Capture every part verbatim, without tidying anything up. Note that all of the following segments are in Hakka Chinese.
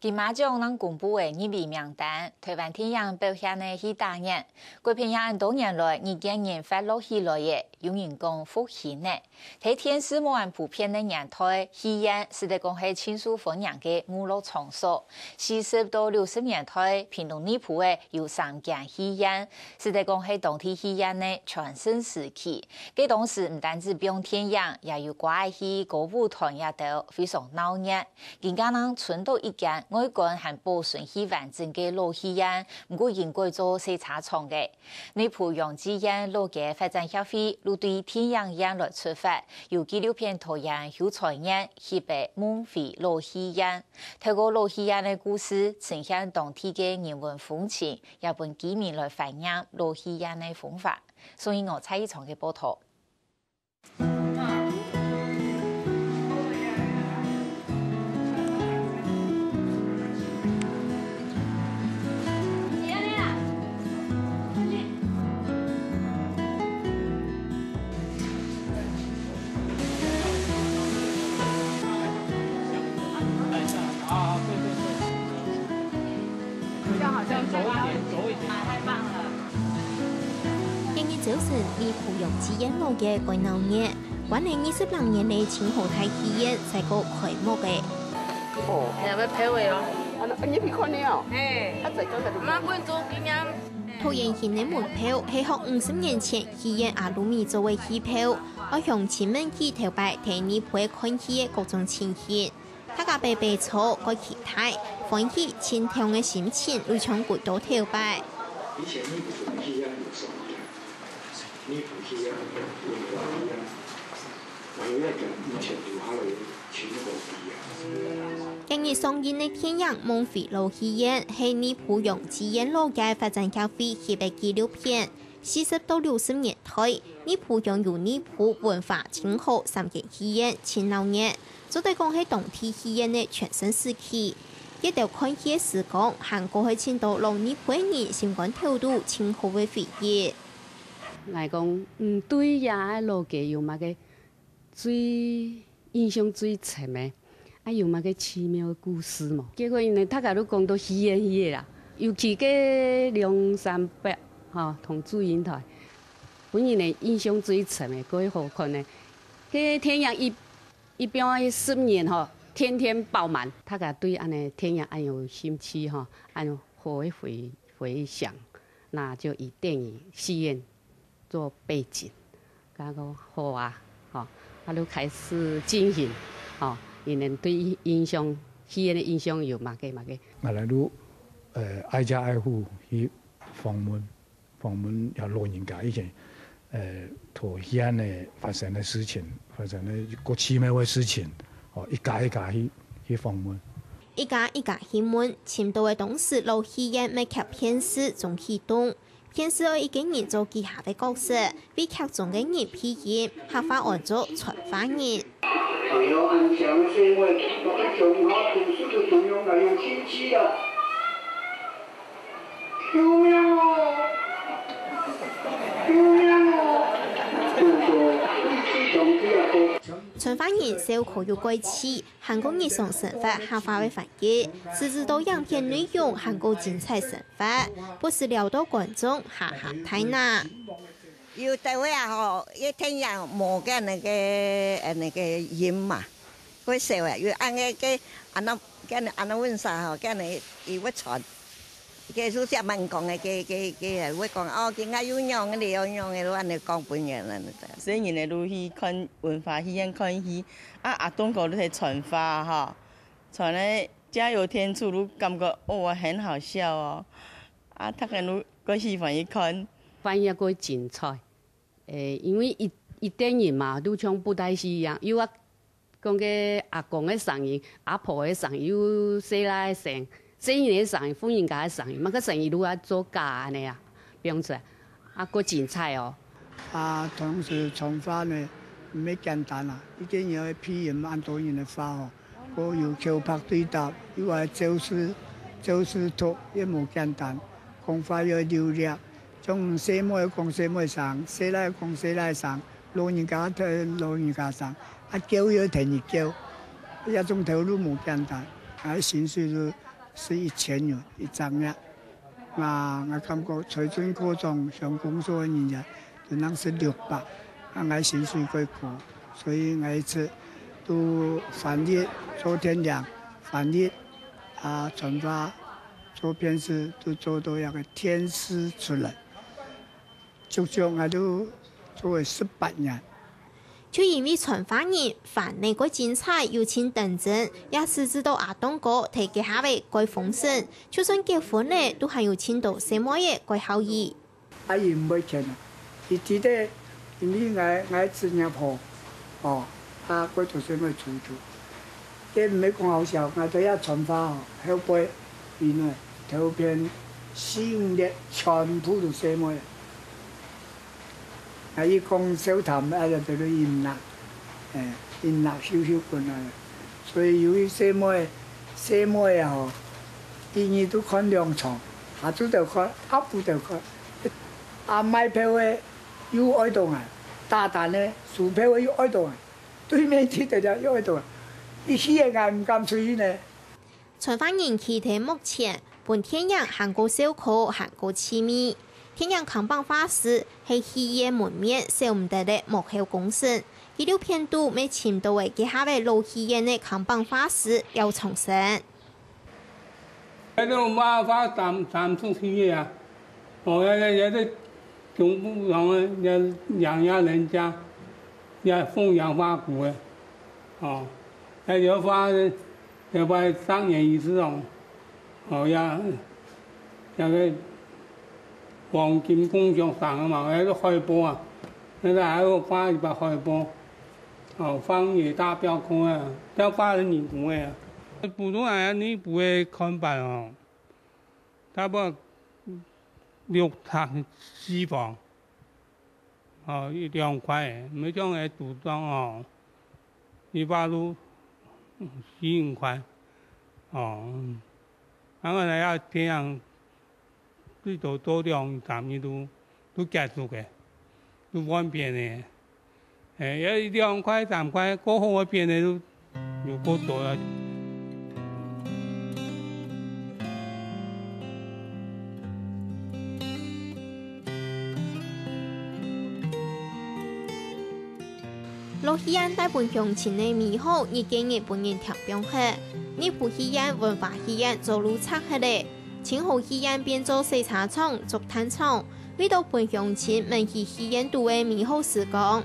金馬獎正公布个入圍名單，臺灣電影表現个戲打眼，過片也恁多年來日漸人發落起來个，有人講復興呢。在電視無恁普遍个年代，戲院使得講係盡受歡迎个娛樂場所。四十到六十年代，屏東內埔个有三間戲院，使得講係當地戲院个全盛時期。該當時毋單止放電影，也有歌仔戲、歌舞團這兜，非常鬧熱。 今下正伸到一間外觀還保存起完整个老戲院，毋過已經改做洗車場个。內埔楊繼燕老街發展協會就對電影院來出發，由紀錄片導演邱財燕翕个夢回老戲院。透過老戲院个故事，呈現當地个人文風情，也分居民來懷念老戲院个風華。所以我蔡一昌个報導。 今日朝晨，內埔楊繼燕老街蓋鬧熱，關了二十零年个清河大戲院，再過開幕了。哦，你還要陪我哦？啊，你別看了哦。哎，他在剛才都媽，不能做，今天。桃園新个門票係學五十年前戲院阿魯米做个戲票，愛向親們寄頭擺在內埔看戲个各種情形。 大家排排坐，蓋期待，歡喜、緊張个心情，就像歸到頭擺。以前內埔个戲院有啥物？內埔戲院、文化戲院，還有愛講以前留下來个清河戲院。今日上映个電影《夢回老戲院》係內埔楊繼燕老街發展協會翕个紀錄片。 四十到六十年代，內埔鄉有內埔、文化、清河三間戲院盡鬧熱，做得講係當地戲院个全盛時期。這兜看戲个時光，還過係盡多老內埔个人心肝頭肚盡好个回憶。𠊎講，嗯，對這个老街有麼个 最印象最深个，啊，有麼个奇妙个故事無？結果因為大家都講到戲院去个啦，尤其該梁山伯，吼，同祝英台，分人个印象最深个，蓋好看个。該電影一，一般十年吼，天天爆滿，大家對恁呢電影恁有興趣吼，恁好个回，回想，那就以電影戲院 做背景。佢講好啊，吼，啊就開始進行，吼，你們對印象，戲院个印象有麼个麼个？𠊎來就，呃，挨家挨戶去訪問，訪問這老人家以前，呃，在戲院个發生个事情，發生个各奇妙个事情，吼，一家一家去，去訪問。一家一家去問，尋到个當時老戲院乜徛片時正啟動。 片時愛一個人做幾下个角色，為劇中个人配音，客話安做傳話人。救命哦！救命哦！傳話人笑科有蓋趣，還過日常生活客話个翻譯，使得到影片內容還過精彩生 活，不時尞到觀眾哈哈大笑。有單位啊吼，一定要無个那個，呃，那個音嘛，會少啊。有恁个个，安那，个安那問啥吼，个呢，伊會傳。个就像慢講个，个个个會講哦，今仔有樣个，有樣个，安尼講分人安尼。所以人呢，就去看文化戲院看戲，啊，阿東哥就在傳話吼，傳个 加油添醋，就感覺哦，很好笑哦。啊，大家都蓋喜歡去看。翻譯蓋精彩。誒，因為一，一代人嘛，就像布袋戲一樣，又愛講个阿公个聲音、阿婆个聲音，又細倈个聲，細人个聲音、婦人家个聲音，麼个聲音都愛做假安尼啊，變出來，啊，蓋精彩哦。啊，同時傳話呢，毋係簡單啊，一定要配音恁多人个話哦。 過有口白對答，又愛照字，照字讀，也無簡單。講話要流利，像細妹講細妹聲，細倈講細倈聲，老人家聽老人家聲，啊，噭要聽人噭，這種頭路無簡單，啊，薪水就係一千元一隻月。啊，𠊎感覺在準科長像工作个人員，就能係六百，啊，𠊎薪水較高，所以𠊎一直都翻譯，做電影，翻譯，啊，傳話，做編輯，都做到一個電視出來。足足𠊎都做了十八年。 就因為傳話人翻譯个精彩又盡當真，也使得阿東哥在該下仔蓋風神，就算結婚了，都還有盡多細妹仔蓋好意。啊，佢毋會譴啊，佢知得，因為𠊎，𠊎職業好，哦，啊，蓋多細妹出去。 該毋係講好笑，𠊎在這傳話吼，後背，因為頭片四五列全部都細妹。𠊎一講笑談，啊，就在該陰辣，欸，陰辣羞羞滾啊。所以由於細妹，細妹啊吼，一日都看兩場，下晝就看，下晡就看。啊，賣票个又愛到𠊎，打單个，收票个又愛到𠊎，對面去得了又愛到𠊎，一去个𠊎毋敢出去呢。 傳話人企在幕前，分電影還過笑科，還過趣味。電影看板畫師係戲院門面少毋得个幕後功臣。紀錄片肚乜尋到个該下仔老戲院个看板畫師廖長生。該種畫畫三，三十歲个啊，哦，也，也，也是中部上个，也養家人家，也奉養畫骨个，哦，該有畫 這擺三年一次哦，哦，也，這个黃金共享上个嘛，該个海報啊，該个還有畫一擺海報，哦，荒野大鏢客啊，這畫人民國个啊。普通人內部个看板哦，差不多六尺四方。 哦，一兩塊，毋係像該賭莊哦，一百度四五塊，哦，啊𠊎來啊，這樣最多做兩三日都，都結束个，都換片个。欸，要一兩塊、三塊，過好个片个都 有夠多啊！老戲院帶分鄉親个美好，日過日分人添放忒。內埔戲院、文化戲院做路拆忒咧，清河戲院變做洗車場、竹炭廠， 為著分鄉親愐起戲院肚个美好時光，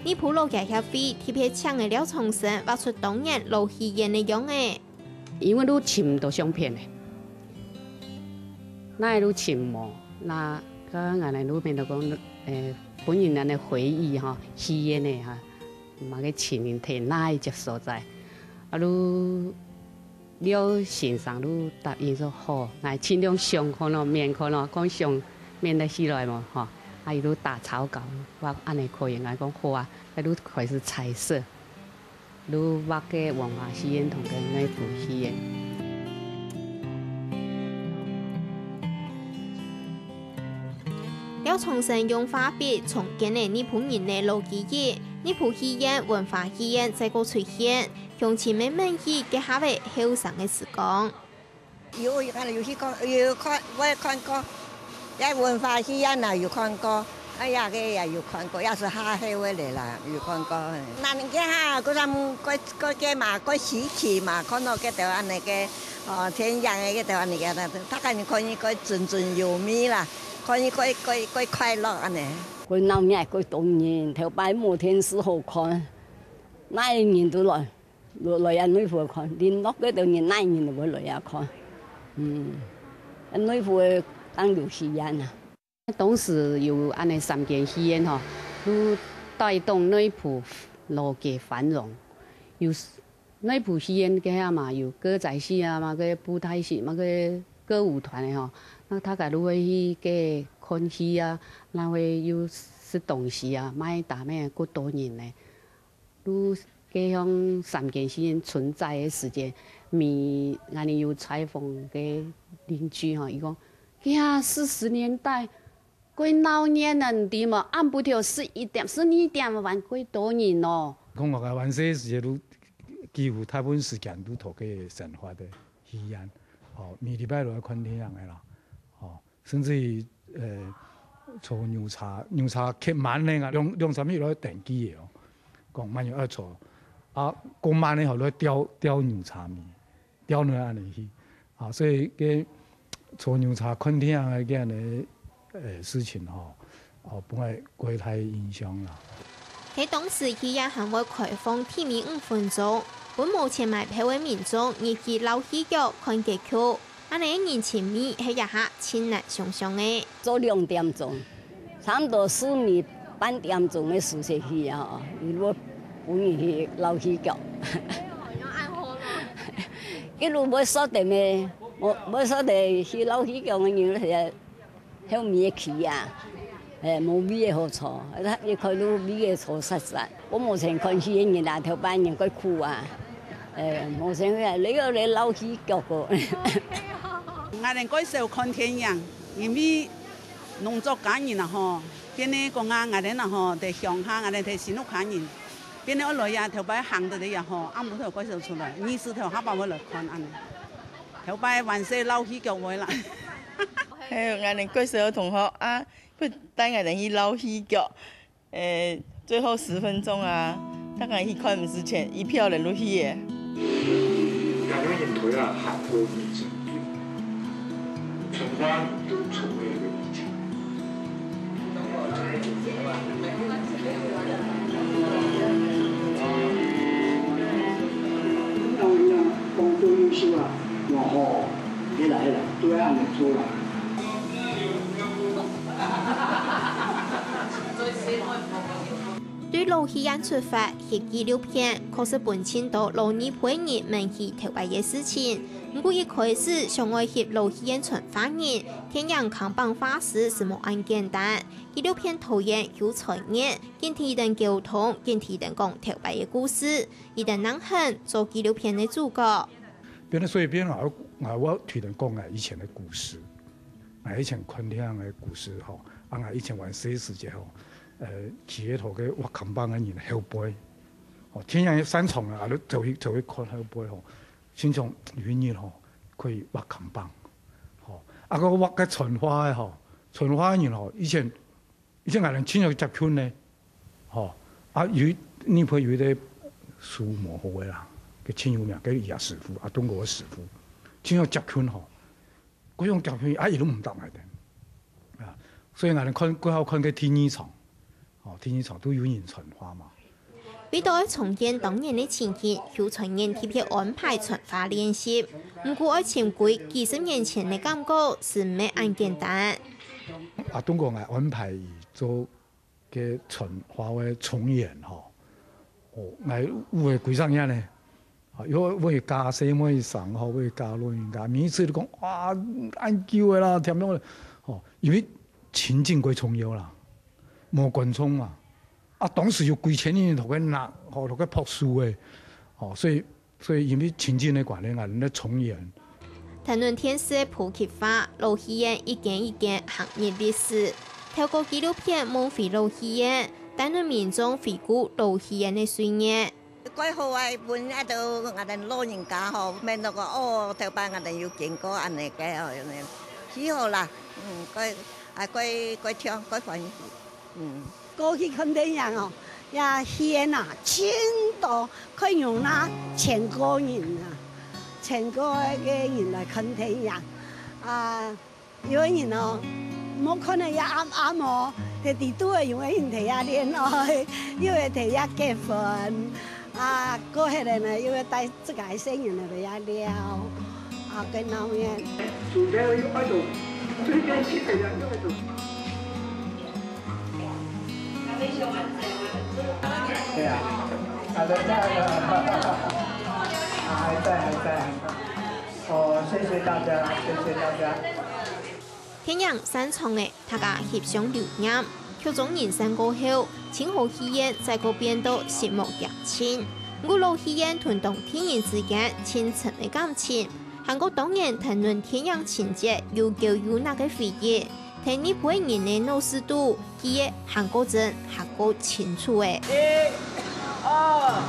內埔老街協會特別請个廖長生畫出當年老戲院个樣仔。因為都尋毋到相片咧，哪會都尋無？那剛剛𠊎來路邊都講，誒，本人恁个回憶吼，戲院个哈，麼个情形在哪一隻所在，啊，都 廖先生就答應說：「好，𠊎盡量想看咯，面看咯，看想面得起來無，吼。」啊，佢就打草稿，畫恁呢可以，𠊎講好啊，該就開始彩色，就畫个文化戲院同个內埔戲院。廖長生用畫筆重建了內埔人个老記憶，內埔戲院、文化戲院再過出現， 鄉親乜愐起該下仔後生个時光。有，有看，有去過，有看，𠊎看過，該文化戲院啊有看過，啊，也个也有看過，也係下後个咧啦，有看過。那你看哈，該陣，該，該个嘛，該時期嘛，看到該兜恁呢个，哦，電影个該兜恁呢个，大概你看佢該津津有味啦，看佢該，該，該快樂恁呢。該鬧熱，該多人，頭擺無電視好看，哪人都來。 來，來啊內埔看，鄰落个兜人，哪人都會來啊看。嗯，內埔个當有時間啊。當時有恁呢三間戲院吼，就帶動內埔老街繁榮。有內埔戲院該下嘛，有歌仔戲啊，麼个布袋戲，麼个歌舞團个吼，那大家都會去該看戲啊，那會有食東西啊，買打咩，夠多人呢。 就該項三間戲院存在个時間，每，𠊎等有採訪个鄰居吼，佢講：「哎呀，四十年代，蓋鬧熱啊，你知無？暗晡頭十一點、十二點還蓋多人哦。」講𠊎還細時節，就幾乎大部分時間都在該生活个戲院。哦，每禮拜都愛看電影个啦，哦，甚至於呃坐牛車，牛車較慢个啊，兩兩三日都愛等佢个哦，講慢又愛坐，啊，過慢个吼，都愛調調牛車尾，調落恁樣去，啊，所以个坐牛車看電影个个恁樣呃事情吼，哦，分𠊎過大影響啦。 係當時戲院還會開放第五分鐘，分無錢買票个民眾入去老戲腳看結局，恁樣人情味係這下盡難想像个。做兩點鐘，差毋多四點半點鐘个時節去啊，一路分人去老戲腳。一路會說得咩？無會說得去老戲腳个人，後面个去啊，誒，無位仔好坐，一開路位仔坐煞煞。𠊎無錢看戲个人啊，頭擺人蓋苦啊，誒，無錢个，你又來老戲腳个。𠊎等蓋少看電影，因為農作家人啊吼，變呢講啊，𠊎等啊吼，在鄉下，𠊎等在新屋下人，變呢愛來啊，頭擺行得个啊吼，暗晡頭蓋少出來，二十頭下把會來看恁樣。頭擺還細老戲腳會啦。 還有𠊎等國小个同學啊，會帶𠊎等去老戲腳，誒，最後十分鐘啊，帶𠊎去看毋使錢，一票人都去耶。 對老戲院出發翕紀錄片，確實分盡多老二輩人愐起頭擺个事情。毋過一開始想愛翕老戲院傳話人，電影看板畫師係無恁簡單。紀錄片導演邱傳燕緊替佢等溝通，緊替佢等講頭擺个故事，佢等正肯做紀錄片个主角。 變到所以變𠊎𠊎愛替佢等講𠊎以前个故事，𠊎以前看電影个故事吼，啊𠊎以前還細時節吼，呃，企在頭个畫看板个人後背，吼，電影散場啊，啊就走去走去看後背吼，親像有一日吼，可以畫看板，吼，啊个畫个傳話个吼，傳話个人吼，以前 以前𠊎等親像接近呢，吼，啊有一，你會有一個手無好个啦，佢親有名，佢也師傅，啊中國个師傅，親像接近吼，各種接近啊，佢都毋答𠊎等，啊，所以𠊎等看，過後看个第二場，吼，第二場都有人傳話嘛。 為著愛重現當年个情景，邱傳燕特別安排傳話練習。毋過愛尋歸幾十年前个感覺，係毋係恁簡單。啊中國𠊎安排佢做个傳話个重演吼，哦，𠊎有个歸隻樣呢，啊，又會加細妹聲吼，會加老人家，每一次都講哇，恁久个啦，聽毋到了，吼，因為情景蓋重要啦，無觀眾嘛。 啊當時有幾千人同佢拿，吼，同佢拍手个，吼，所以所以因為情景个關係，𠊎等重演。談論電視个普及化，老戲院一間一間行入歷史。透過紀錄片夢回老戲院，帶領民眾回顧老戲院个歲月。 蓋好啊，分啊到𠊎等老人家吼，免到講哦，頭擺𠊎等有經過恁樣个哦，恁樣，幾好啦，嗯，蓋啊蓋蓋暢，蓋歡喜，嗯。過去看電影哦，也戲院啊，盡多，可以容納千個人啊，千個个人來看電影啊。 有个人哦，無看个也暗暗哦，在底肚个有个人在遐戀愛，有个在遐結婚，啊，過後个呢，有个帶自家个細人仔在遐尞，啊，蓋鬧熱。對啊，還在，還在，還在。哦，謝謝大家，謝謝大家。 電影散場了，大家翕相留念。劇終人散過後，清河戲院再過變到寂寞恬靜。毋過老戲院同當地人之間盡深个感情，還過當年談論電影情節又舊又辣个回憶，在日本人个腦屎肚，記憶還過真，還過清楚欸。一、二、